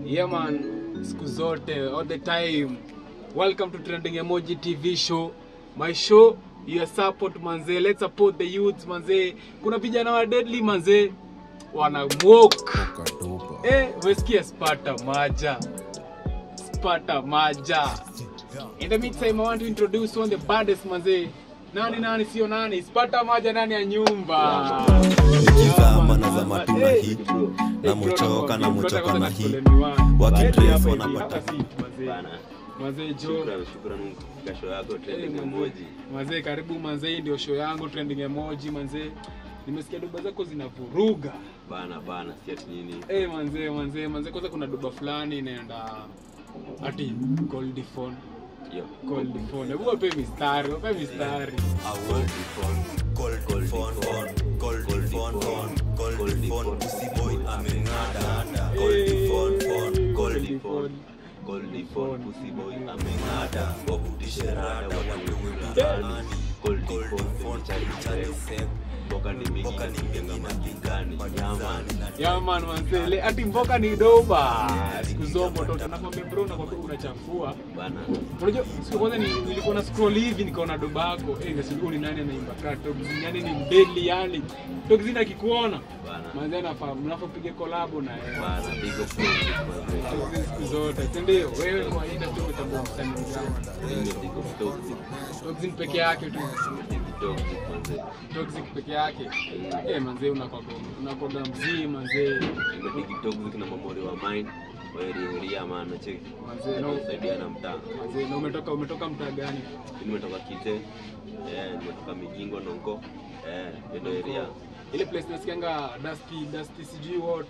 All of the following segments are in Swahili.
Yeah man, siku zote, all the time. Welcome to Trending Emoji TV show. My show, your support manze. Let's support the youths manze. Kuna vijana wa deadly manze. Wana walk. Wesikia Sparta Maja. Sparta Maja. In the meantime, I want to introduce one of the baddest manze. Nani nani sio nani, Sparta Maja nani ya nyumba. Nikizama na zama tuna hii, na mochoka na hii. Wakidress wanapata manze jo. Shukrani kwa show yako Trending Emoji. Manze karibu manze, ndio show yangu Trending Emoji manze. Nimesikia doba zako zinavuruga. Bana si ati nini. Manze kwanza kuna doba fulani inaenda ati Goldie Phone. Yo, Goldie Phone. Hebu wape mistari. Goldie Phone, Goldie Phone, Goldie Phone, pussy boy ameng'ada. Goldie Phone, Goldie Phone, Goldie Phone, pussy boy ameng'ada. Wavutishe rada watuwe mtaani. Goldie Phone, chali sek. Mboka ni mingi na magizani. Yaman manze, ati mboka ni doba. Siku zombo toto nakwambia bro, nakwambia unachafua. Bana. Unajua siku kwanza nilikuwa na scroll hivi nikaona doba yako. Nasema ni nani anaimba ka Toxin, yani ni mdeli yani. Toxin akikuona. Bana. Manze anafaa mnapopiga collab na yeye. Bana, big up Toxin siku zote. Si ndio? Wewe kwa industry umetambua msanii gani? Big up Toxin. Toxin peke yake tu. Toxic manze. Toxic peke yake. Manze unakoga mzee manze. Nimedigi Toxic na mamori wa mine. Wewe maana cheki. Manze no saidia na mtaa. Manze na umetoka mtaa gani? Nimetoka Kite. Nimetoka Migingo Nonko. Ndio area. Ile place nasikianga dusty sijui what.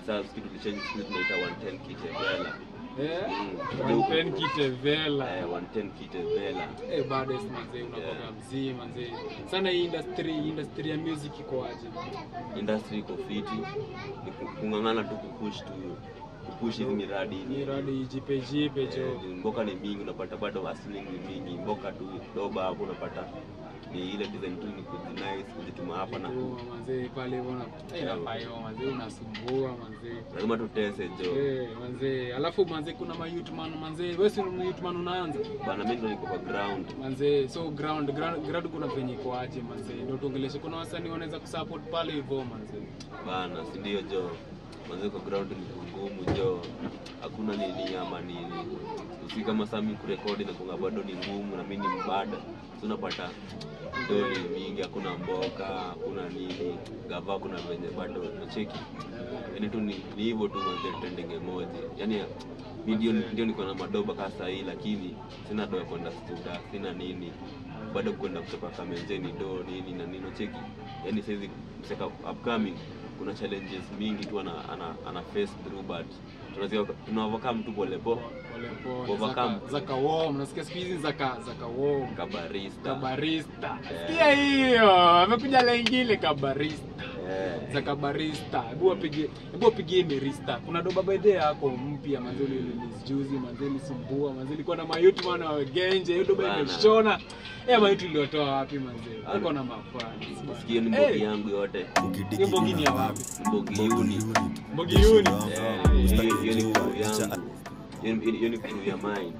Sasa kitu tulichange siku tunaita 110 Kite Vela. 110 Kite Vela. 110 Kite Vela. Baddest manze, unakoga mzee manze. Sana hii industry ya music iko aje? Industry iko fiti. Ni kung'ang'ana tu kupush hizi miradi. Miradi jipe jo. Mboka ni mingi unapata bado hustling ni mingi. Mboka tu doba hapo unapata ni ile design tu ni kujinice kujituma hapa na manze pale bwana. Inafaa hiyo manze, unasumbua manze. Lazima tutese jo. Manze, alafu manze kuna ma youth man manze. Wewe si youth man unaanza? Bana mimi ndo niko kwa ground. Manze, so ground kuna venye iko aje manze. Ndio tuongeleshe kuna wasanii wanaweza kusupport pale hivyo manze. Bana, si ndio jo. Manze kwa ground ni ngumu jo. Hakuna nini ama nini. Usi kama sasa mimi kurekodi na kunga bado ni ngumu na mimi ni mbada. Tunapata ndio ni mingi, hakuna mboka, hakuna nini, gava kuna venye bado nacheki. Yaani tu ni hivyo tu manze Trending Emoji. Yaani mimi ndio niko na madoba kama hii lakini sina doa kwenda studio, sina nini. Bado kwenda kutoka Kamenje ni do nini na nini cheki. Yaani saizi mseka upcoming kuna challenges mingi tu ana face through but tuna overcome tu pole pole. Zaka warm, nasikia siku hizi zaka warm. Kabarista. Sikia hiyo, amekuja lengine kabarista. Zaka barista. Hebu wapigie merista. Kuna doba by the yako mpya manze ile release juzi manze ilisumbua manze ilikuwa na mayutu maana wa genje hiyo doba imeshona. Mayutu iliyotoa wapi manze? Uko na mafans. Sikia ni mbogi yangu yote. Ni mbogi ni ya wapi? Mbogi yuni. Hiyo ni crew ya mine.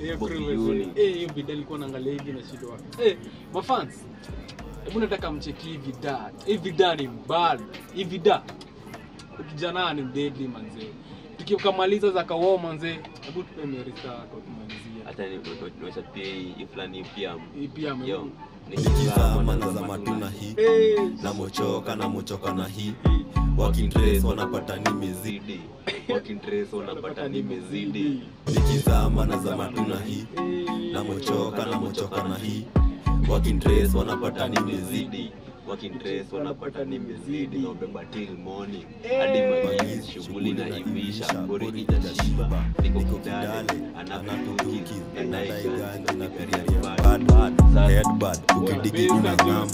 Hiyo crew. Hiyo video ilikuwa naangalia hivi na shida. Mafans. Hebu nataka mcheki hivi vida. Hii vida ni mbali. Hii vida. Kijana ni deadly manze. Tukikamaliza za kawo manze, hebu tupe merista kwa kumalizia. Hata ni tunacha pia hii fulani pia. Hii pia. Nikizama na zama tuna hii. Na mochoka na hii. Wakidress wanapata nimezidi. Wakidress wanapata nimezidi. Nikizama na zama tuna hii. Na mochoka na hii. Wakidress wanapata nimezidi. Wakidress wanapata nimezidi. Na ubeba till morning. Hadi magizi shughuli na ivisha. Bori ijashiba. Niko kidale. Anapituki. Ndai na career bad. Headbad ukidigi unangam.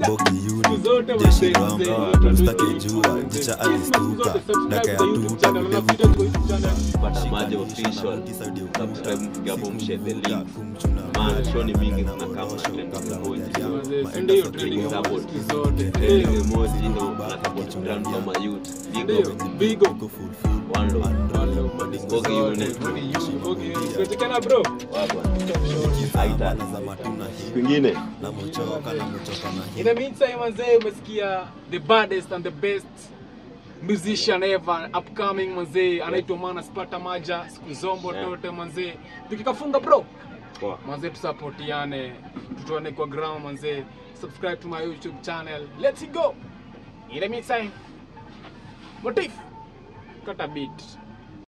Bogi yuni. Jeshi ramba. Mstake jua. Jicha alistuka. Daka ya tuta. Sparta Maja official. Subscribe mpiga hapo mshare the link. Man, show ni mingi zinakaa na trending emoji. Manze, si ndio trending emoji siku zote. Trending Ndio. emoji ndo na support brand kama youth. Ndio, Big up. big up. One love. One love, man, siku Bogi zote. unit. Bogi unit, bogi unit. Tunatekana, bro. Wagwan. Aita. Siku ingine. In the meantime, manze, umesikia the baddest and the best musician ever upcoming manze, anaitwa Manas Pata Maja, siku zombo tote manze. Tukikafunga bro, Poa. manze tusapotiane, tutuane kwa ground manze. Subscribe to my YouTube channel. Let's go. In the meantime, Motif, cut a beat.